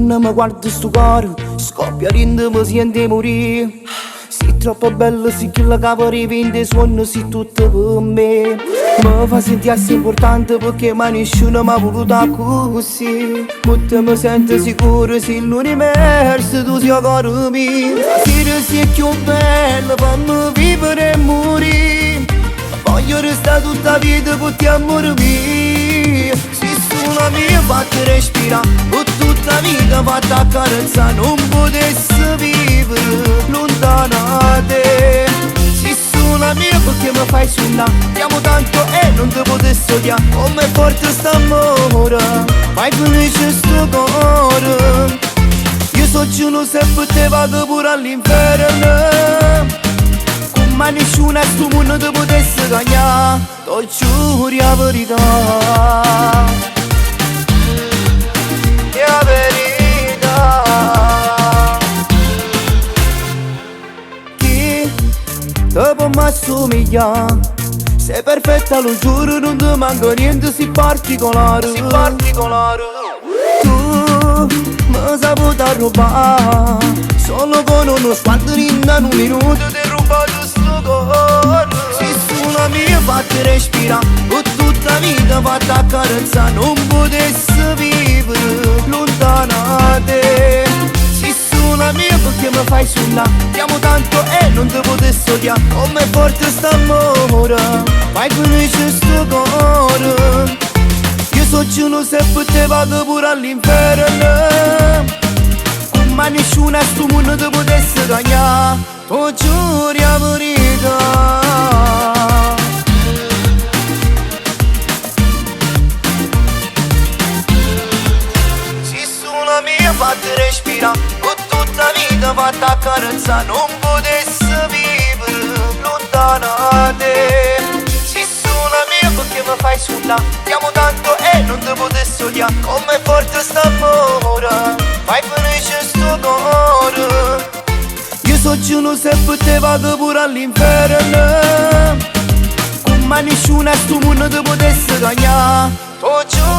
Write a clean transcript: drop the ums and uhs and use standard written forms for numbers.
Quanno me guardi stu core, scoppia dint mi sento 'e murì. Sei troppo bella, sei quella che volevo in te suonno, sei tutto per me. Mi fa sentire assai importante perché mai nessuno mi ha voluto così. Mutta mi sento sicuro, sei l'universo, tu sei il cuore mio. Stasera sei più bella, fammi vivere e morire. Voglio restare tutta la vita con te amore mio. Sei sulla mia fatta respirare, per tutta la vita fatta accarezzare, non potessi vivere lontano da te. Sei sulla mia perché mi fai suonare, ti amo tanto e non ti potessi odiare. Come è forte st'amore, fai felice sto cuore. Io so geloso e per te vado pure all'inferno. Come nessuno a sto mondo ti potesse cagnare, ti giuro la verità. La verità. Chi te può mai assomigliare? Sei perfetta, lo giuro, non ti manca niente, sei particolare. Sei particolare. Tu mi saputo rubare, solo con uno sguardo in un minuto ti ho rubato sto cuore. Sei sulla mia fatta respirare, per tutta la vita fatta accarezzare, non potessi vivere lontano da te. Sei sulla mia perché mi fai suonare, ti amo tanto e non ti potessi odiare. Come è forte st'amore, fai felice sto cuore. Io so geloso e per te vado pure all'inferno. Come nessuno a sto mondo ti potesse cagnare, ti giuro la verità. Sei sulla mia fatta respirare, per tutta la vita fatta accarezzare, non potessi vivere lontano da te. Sei sulla mia perché mi fai suonare, ti amo tanto e non ti potessi odiare. Come è forte st'amore, fai felice sto cuore. Io so geloso e per te vado pure all'inferno. Come nessuno a sto mondo ti potesse cagnare, ti giuro.